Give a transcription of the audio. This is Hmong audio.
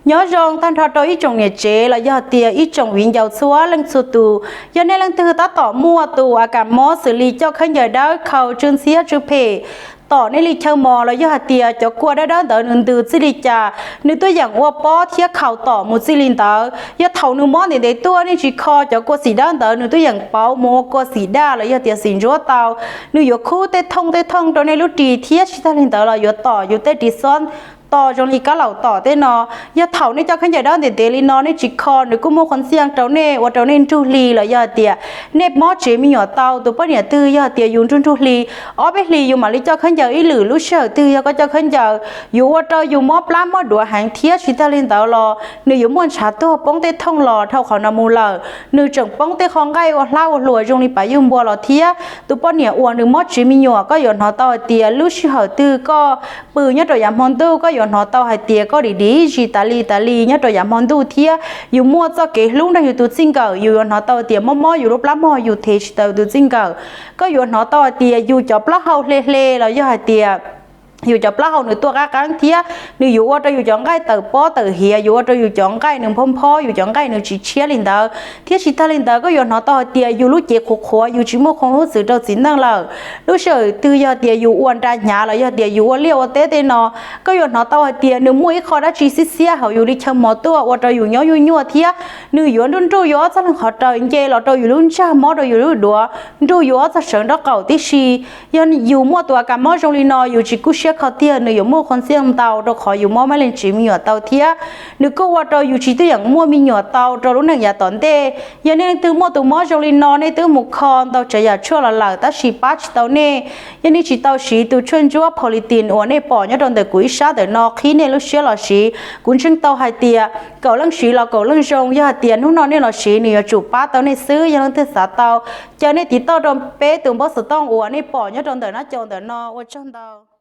Nyob zoo tag nrho rau ib tsoom niam tsev los yog tias ib tsoom viv ncaus txhua leej txhua tus. Yog nej leej twg tab tom muaj tus a kas mob xws li coj khaub ncaws dawb, khau, tsw ntxhiab tsw phem, tom nej li chaw mos los yog hais tias cov kua dawb dawb ntawd nws ntws txij li cas, nws tuaj yeem ua pob thiab khau tom mus txij li ntawd. Yog thaum nws mob ntev ntev tuaj nej tsis kho cov kua xim dawb ntawd nws tuaj yeem pauv mus ua kua xim daj los yog tias xim ntsuab tau, nws yuav khub tej thooj tej thooj rau nej lub ris thiab tsis tag li ntawd los yuav tom yus tej ris xob to zoo li kab laum tom tej no. Yog thaum nej coj khaub ncaws dawb ntev ntev li no nej tsis kho nws kuj muaj qhov ntxiaj rau nej ua rau nej nrug hli los yog hais tias nej mob tsev me nyuam tau tus poj niam twg yog hais tias yus nrug nrug hli, ob peb hlis yus mam li coj khaub ncaws ib lwm, lub sij hawm twg yog koj coj khaub ncaws yuav ua rau yus mob plab mob duav heev thiab tsis tag li ntawd los nws yuav muaj ntshav tuag poob tej thooj los dhau qhov no mus lawm, nws tseem poob tej qho nqaij ua hlab ua hlua zoo li pav yuj npua los thiab. Tus poj niam uas nws mob tsev me nyuam koj yuav hnov tau hais tias lub sij hawm twg koj pw nyob rau yav hmo ntuj koj yuav hnov tau hais tias koj dim dim zis tas li tas li nyob rau yav hmo ntuj thiab yus muaj txoj kev hlub nrog yus tus txij nkawm yus yuav hnov tau hais tias mob mob yus lub plab mog yus thev tsis tau yus tus txij nkawm. Koj yuav hnov tau hais tias yus cov plaub hau hle hle los yog hais tias yus cov plaub hau nws tuaj qab qeeb thiab nws yuav ua rau yus cov nqaij tawm pob tawm hiav, yuav ua rau yus cov nqaij nws nphob nphob, yus cov nqaij nws tsis tshiab li ntawd. Thiab tsis tag li ntawd koj yuav hnov tau hais tias yus lub cev qhuav qhuav, yus tsis muaj qhov hub txwv rau txiv neej lawm. Lub sij hawm twg yog tias yus ua nra hnyav los yog tias yus ua liaj ua teb tej no, koj yuav hnov tau hais tias nws muaj ib qho dab tsi xiab xiab hauv yus li chaw mos tuaj ua rau yus nyob yuj nyuaj thiab nws yuav nruj nruj yus ob txoj leeg qhov raws nce los rau yus lub ntsag mob rau yus lub duav, nruj yus ob txoj sawv nraub qaum tib si. Yog yus muaj tus a kas mob zoo li no yus tsis kub siab kho tiag nws yuav muaj qhov ntxiaj ntau rau qhov yus mob mab leej tsev me nyuam tau thiab nws kuj ua rau yus tsis tuaj yeem muaj me nyuam tau rau lub neej yav tom ntej. Yog nej leej twg muaj tus mob zoo li no nej twb mus kho ntau tsav yam tshuaj los lawm tab sis pab tsis tau nej. Yog nej tsis tau siv tus tshuaj ntsuab Politin uas nej pom nyob rau ntawm kuv ib sab ntawm no qhib nej lub siab los siv, kuv ntseeg tau hais tias kaum leej siv los kaum leej zoo. Yog hais tias hnub no nej los siv nws yuav tsum pab tau nej xwb. Yog leej twg xav tau, caw nej tiv tauj rau peb tus npawb xov tooj uas nej pom nyob rau ntawm nab caus ntawm no. Ua tsaug ntau.